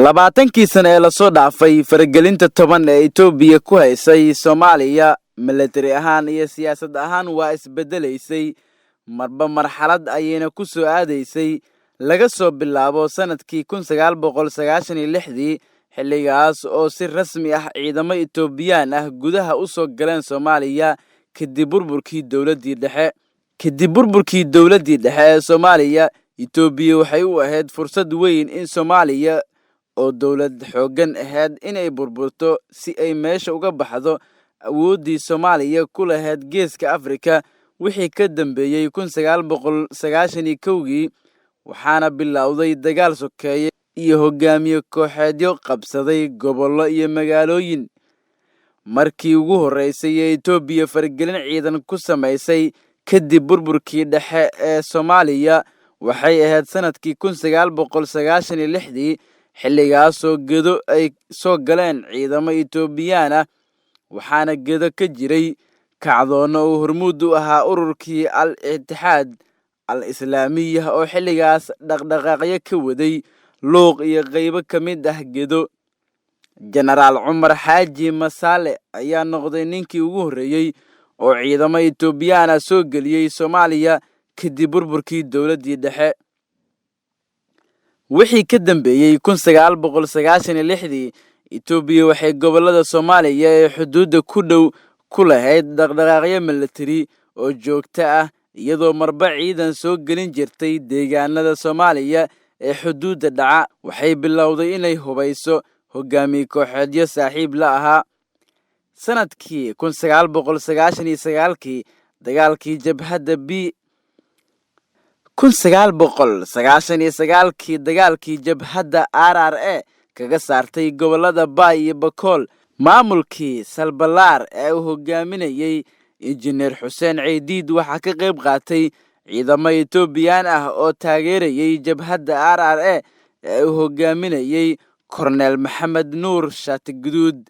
20kii sano ee lasoo dhaafay, faragelinta 10 ee Itoobiya ku haysay Soomaaliya milatari ahaan iyo siyaasad ahaan waa isbedelaysay, marba marxalad ayayna ku soo aadaysay. Laga soo bilaabo sanadkii 1996dii, xilligaas oo si rasmi ah ciidamo Itoobiyaan ah gudaha u soo galeen Soomaaliya kadib burburkii dowladdii dhexe. Kadib burburkii dowladdii dhexe ee Soomaaliya, Itoobiya waxay u ahayd fursad weyn in Soomaaliya oo dowlad xooggan ahayd inay burburto, si ay meesha uga baxdo awooddii Soomaaliya ku lahayd Geeska Afrika wixii ka dambeeyey 1991kii. Waxaana bilowday dagaal sokeeye iyo hogaamiye kooxeedyo qabsaday gobollo iyo magaalooyin. Markii ugu horreysay ee Itoobiya faragelin ciidan ku samaysay kadib burburkii dhexe ee Soomaaliya waxay ahayd sanadkii 1996dii, xilligaasoo Gedo ay soo galeen ciidamo Itoobiyaan ah. Waxaana Gedo ka jiray kacdoonno uu hormuud u ahaa ururkii Al Itixaad Al Islaamiya oo xilligaas dhaqdhaqaaqyo ka waday Luuq iyo qaybo ka mid ah Gedo. Jenaraal Cumar Xaaji Masaale ayaa noqday ninkii ugu horreeyey oo ciidamo Itoobiyaan ah soo geliyey Soomaaliya kadib burburkii dowladdii dhexe. Wixii ka dambeeyey 1996dii, Itoobiya waxay gobollada Soomaaliya ee xuduudda ku dhow ku lahayd dhaqdhaqaaqyo milatari oo joogto ah, iyadoo marba ciidan soo gelin jirtay deegaanada Soomaaliya ee xuduudda dhaca. Waxay bilowday inay hubayso hogaamiye kooxeedyo saaxiib la ahaa. Sanadkii 1999kii dagaalkii jabhadda b 1999kii, dagaalkii jabhadda RRA kaga saartay gobollada Baay iyo Bakool maamulkii Salbalaar ee uu hogaaminayey Injineer Xuseen Ceydiid, waxaa ka qayb qaatay ciidamo Etoobiyaan ah oo taageerayay jabhadda RRA ee uu hogaaminayey Korneel Maxamed Nuur Shaati Guduud.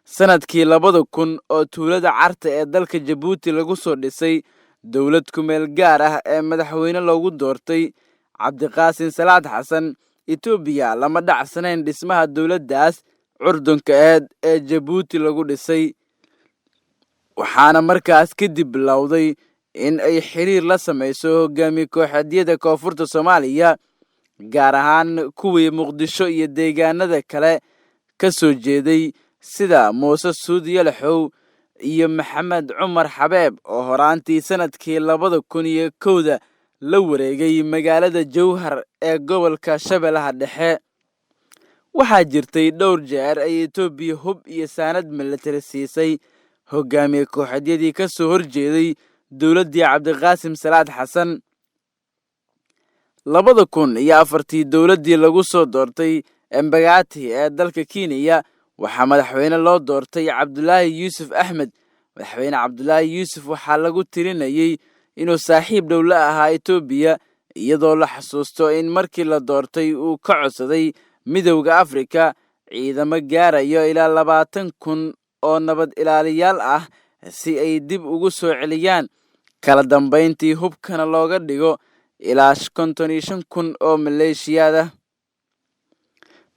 Sanadkii 2000 oo tuulada Carta ee dalka Jabuuti lagu soo dhisay dowlad kumeel gaar ah ee madaxweyne loogu doortay Cabdiqaasin Salaad Xasan, Etoobiya lama dhacsanayn dhismaha dowladdaas curdunka aheed ee Jabuuti lagu dhisay. Waxaana markaas kadib bilowday in ay xiriir la samayso hogaamiye kooxeedyada koonfurta Soomaaliya, gaar ahaan kuwii Muqdisho iyo deegaanada kale ka soo jeeday, sida Muuse Suudi Yalaxow iyo Maxamed Cumar Xabeeb oo horaantii sanadkii 2001da la wareegay magaalada Jowhar ee gobolka Shabeellaha Dhexe. Waxaa jirtay dhowr jeer ay Etoobiya hub iyo saanad militari siisay hogaamiye kooxeedyadii ka soo horjeeday dowladdii Cabdiqaasim Salaad Xasan. 2004tii, dowladdii lagu soo doortay Embagati ee dalka Kenya, waxaa madaxweyne loo doortay Cabdulaahi Yuusuf Axmed. Madaxweyne Cabdulaahi Yuusuf waxaa lagu tirinayey inuu saaxiib dhow la ahaa Etoobiya, iyadoo la xasuusto in markii la doortay uu ka codsaday Midowda Afrika ciidamo gaarayo ilaa 20,000 oo nabad ilaaliyaal ah si ay dib ugu soo celiyaan kala dambeyntii, hubkana looga dhigo ilaa 55,000 oo maleeshiyaad ah.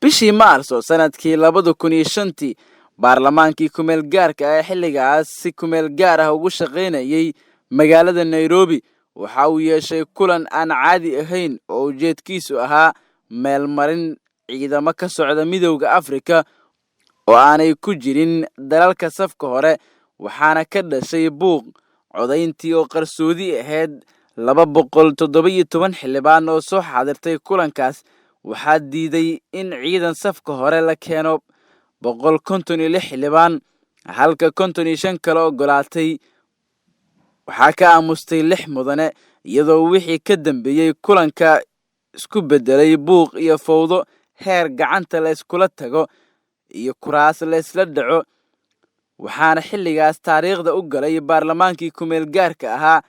Bishii Maarso sanadkii 2005tii, baarlamaankii kumeel gaarka ah ee xilligaas si kumeel gaar ah ugu shaqaynayay magaalada Nairobi waxa uu yeeshay kulan aan caadi ahayn oo ujeedkiisu ahaa meelmarin ciidamo ka socda Midowda Afrika oo aanay ku jirin dalalka safka hore. Waxaana ka dhashay buuq. Codayntii oo qarsoodi ahayd, 217 xildhibaan oo soo xaadirtay kulankaas waxaa diiday in ciidan safka hore la keeno 156 xildhibaan, halka 55 kale ogolaatay. Waxaa ka aamustay lix mudane, iyadoo wixii ka dambeeyey kulanka isku beddelay buuq iyo fowdo, heer gacanta la iskula tago iyo kuraas la isla dhaco. Waxaana xilligaas taariikhda u galay baarlamaankii kumeel gaarka ahaa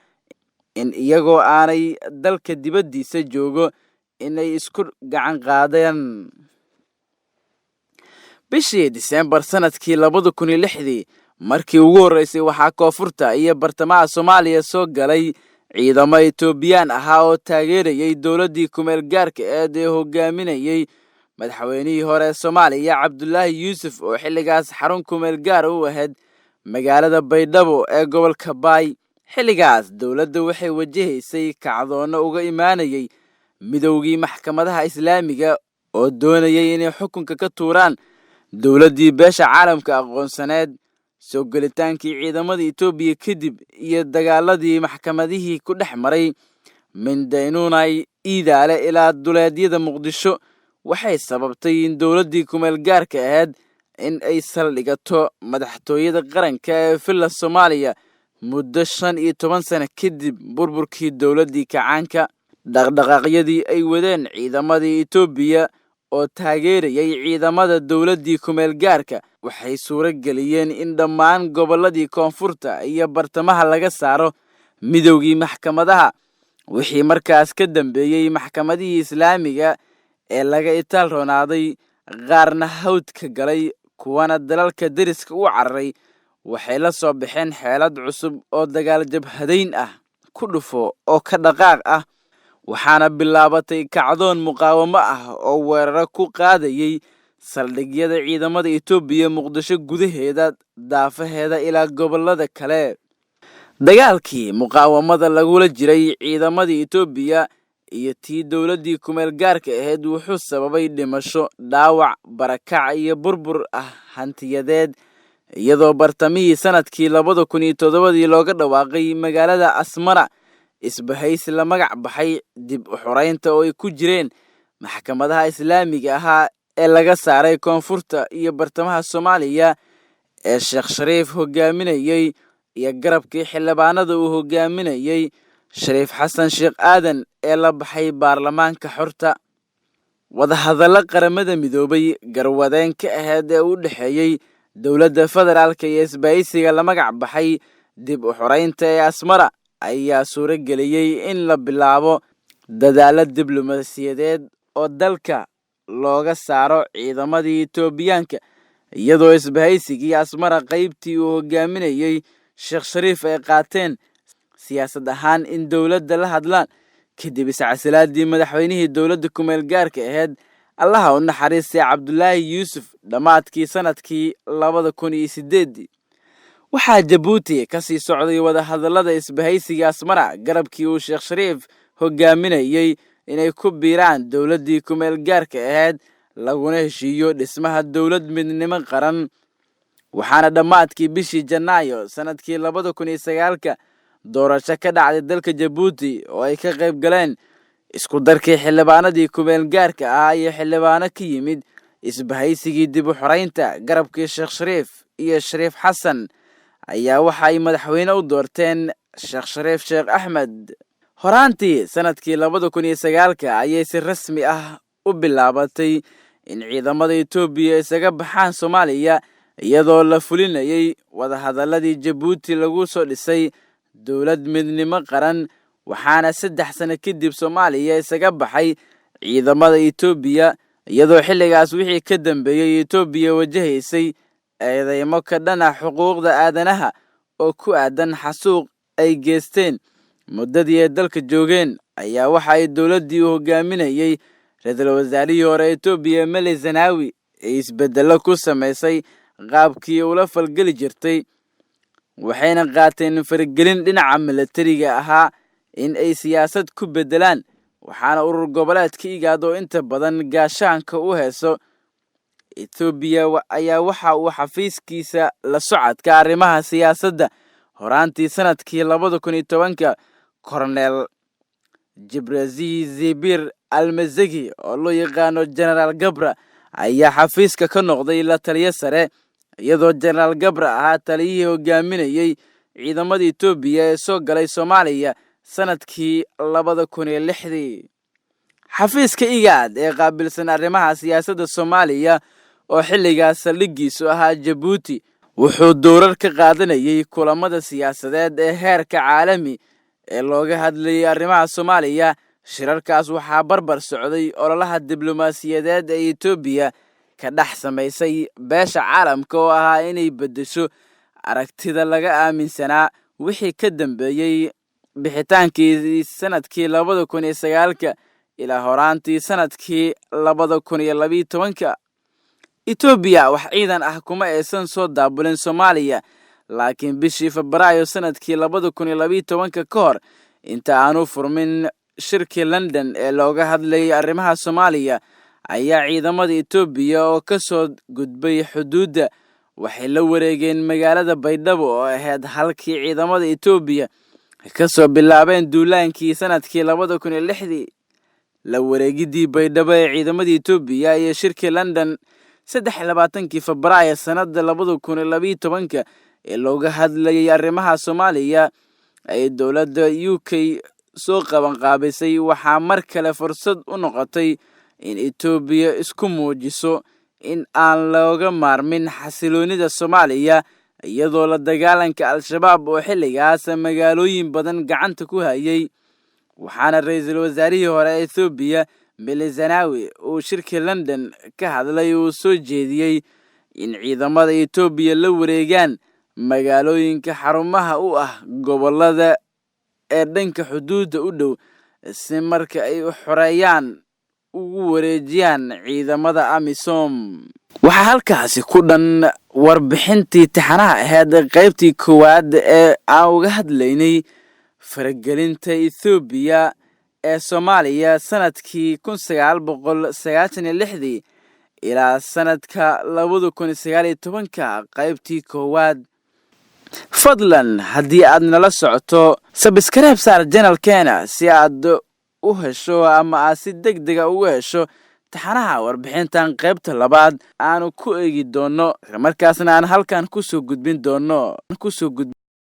in iyagoo aanay dalka dibaddiisa joogo inay isku gacan qaadeen. Bishii Disembar sanadkii 2006dii, markii ugu horreysay waxaa koonfurta iyo bartamaha Soomaaliya soo galay ciidamo Etoobiyaan ahaa oo taageerayay dowladdii kumeel gaarka eed ee hogaaminayay Madaxweynihii hore ee Soomaaliya Cabdulaahi Yuusuf oo xilligaas xarun kumeel gaar u ahayd magaalada Baydhabo ee gobolka Baay. Xilligaas dowladda waxay wajahaysay kacdoonno uga imaanayay midowgii maxkamadaha Islaamiga oo doonayay inay xukunka ka tuuraan dowladdii beesha caalamka aqoonsaneed. Soo gelitaankii ciidamada Itoobiya kadib iyo dagaaladii maxkamadihii ku dhex maray Mindaynunay Iidaale ilaa duleedyada Muqdisho waxay sababtay in dowladdii kumeel gaarka ahayd in ay saldhigato madaxtooyada qaranka ee Villa Soomaaliya muddo 15 sano kadib burburkii dowladdii kacaanka. Dhaqdhaqaaqyadii ay wadeen ciidamadii Itoobiya oo taageerayay ciidamada dowladdii kumeel gaarka waxay suuro geliyeen in dhammaan gobolladii koonfurta iyo bartamaha laga saaro midowgii maxkamadaha. Wixii markaas ka dambeeyey maxkamadihii Islaamiga ee laga itaal roonaaday, qaarna hawdka galay, kuwana dalalka deriska u cararay, waxay la soo baxeen xeelad cusub oo dagaal jabhadayn ah, ku dhufo oo ka dhaqaaq ah. Waxaana bilaabatay kacdoon muqaawamo ah oo weeraro ku qaadayay saldhigyada ciidamada Itoobiya Muqdisho gudaheeda, daafaheeda ilaa gobollada kale. Dagaalkii muqaawamada lagula jiray ciidamadii Itoobiya iyo tii dowladdii kumeel gaarka ahayd wuxuu sababay dhimasho, dhaawac, barakac iyo burbur ah hantiyadeed, iyadoo bartamihii sanadkii 2007 looga dhawaaqay magaalada Asmara isbahaysi la magac baxay dib u xoreynta oo ay ku jireen maxkamadaha Islaamiga ahaa ee laga saaray koonfurta iyo bartamaha Soomaaliya ee Sheekh Shariif hogaaminayay iyo garabkii xildhibaanada uu hogaaminayay Shariif Xasan Sheekh Aadan ee la baxay baarlamaanka xorta. Wadahadallo qaramada midoobay garwadeen ka ahayd ee u dhexeeyey dowladda federaalka iyo isbahaysiga la magac baxay dib u xoreynta ee Asmara ayaa suuro geliyey in la bilaabo dadaalo diblomaasiyadeed oo dalka looga saaro ciidamadii Itoobiyaanka, iyadoo isbahaysigii Asmara qaybtii uu hogaaminayay Sheekh Shariif ay qaateen siyaasad ahaan in dowladda la hadlaan kadib iscasilaadii madaxweynihii dowladda kumeel gaarka ahayd Allaha u naxariistay Cabdulaahi Yuusuf dhammaadkii sanadkii 2008. Waxaa Jabuuti ka sii socday wadahadallada isbahaysiga Asmara garabkii uu Sheekh Shariif hogaaminayay inay ku biiraan dowladdii kumeel gaarka ahayd laguna heshiiyo dhismaha dowlad midnimo qaran. Waxaana dhammaadkii bishii Janaayo sanadkii 2009 doorasho ka dhacday dalka Jabuuti oo ay ka qayb galeen isku darkii xildhibaanadii kumeel gaarka ahaa iyo xildhibaano ka yimid isbahaysigii dib u xoreynta garabkii Sheekh Shariif iyo Shariif Xasan ayaa waxa ay madaxweyne u doorteen Sheekh Shariif Sheekh Axmed. Horaantii sanadkii 2009 ayay si rasmi ah u bilaabatay in ciidamada Itoobiya isaga baxaan Soomaaliya, iyadoo la fulinayay wadahadalladii Jabuuti lagu soo dhisay dowlad midnimo qaran. Waxaana 3 sano kadib Soomaaliya isaga baxay ciidamada Itoobiya, iyadoo xilligaas wixii ka dambeeyay Itoobiya wajahaysay eedeymo ka dhan ah xuquuqda aadanaha oo ku aadan xasuuq ay geysteen muddadii ay dalka joogeen. Ayaa waxa ay dowladdii u hogaaminayay ra-iisul wasaarihii hore Itoobiya Mele Zenawi ay isbeddello ku samaysay qaabkii ula falgeli jirtay, waxayna qaateen faragelin dhinaca milatariga ahaa in ay siyaasad ku beddelaan. Waxaana urur goboleedka IGAD oo inta badan gaashaanka u heeso Itoobiya ayaa waxa uu xafiiskiisa la socodka arrimaha siyaasadda horaantii sanadkii 2010 Korneel Jibrazi Zibir Almazagi oo loo yaqaano Generaal Gabra ayaa xafiiska ka noqday la taliye sare, iyadoo Generaal Gabra ahaa taliyihii hogaaminayay ciidamada Itoobiya ee soo galay Soomaaliya sanadkii 2006. Xafiiska IGAD ee qaabilsan arrimaha siyaasadda Soomaaliya oo xilligaas saldhiggiisu ahaa Jabuuti wuxuu dowrar ka qaadanayay kulamada siyaasadeed ee heerka caalami ee looga hadlayay arrimaha Soomaaliya. Shirarkaas waxaa barbar socday ololaha diblomaasiyadeed ee Itoobiya ka dhex samaysay beesha caalamka oo ahaa inay beddesho aragtida laga aaminsanaa wixii ka dambeeyey bixitaankii sanadkii 2009 Ilaa horaantii sanadkii 2012-ka, Etoobiya wax ciidan ah kuma aysan soo daabulin Soomaaliya, laakiin bishii Febraayo sanadkii 2012-ka, ka hor inta aanu furmin shirkii London ee looga hadlayay arrimaha Soomaaliya, ayaa ciidamada Etoobiya oo ka soo gudbay xuduudda waxay la wareegeen magaalada Baydhabo, oo ahayd halkii ciidamada Etoobiya ka soo bilaabeen duulaankii sanadkii 2006-dii. La wareegidii Baydhabo ee ciidamada Etoobiya iyo shirkii London 23-kii Febraayo sanada 2012-ka ee looga hadlayay arrimaha Soomaaliya ay dowladda UK soo qabanqaabisay, waxaa mar kale fursad u noqotay in Etoobiya isku muujiso in aan looga maarmin xasiloonida Soomaaliya, iyadoo la dagaalanka Al-Shabaab oo xilligaas magaalooyin badan gacanta ku hayay. Waxaana ra-iisul wasaarihii hore ee Ethoobiya, Meles Zenawi, uu shirkii London ka hadlay, uu soo jeediyey in ciidamada Etoobiya la wareegaan magaalooyinka xarumaha u ah gobollada ee dhanka xuduudda u dhow, si marka ay u xoreeyaan ugu wareejiyaan ciidamada AMISOM. Waxaa halkaasi ku dhan warbixintii taxanaha ahayd, qaybtii koowaad ee aan uga hadlaynay faragelinta Ethoobiya ee Soomaaliya sanadkii 1996-dii ilaa sanadka 2019-ka, qaybtii koowaad. Fadlan haddii aad nala socoto, subscribe saar channelkeena si aad u hesho ama aad si deg dega ugu hesho taxanaha warbixintan qaybta labaad aanu ku eegi doono, islamarkaasna aan halkan kusoo gudbin doono kusoo gudb.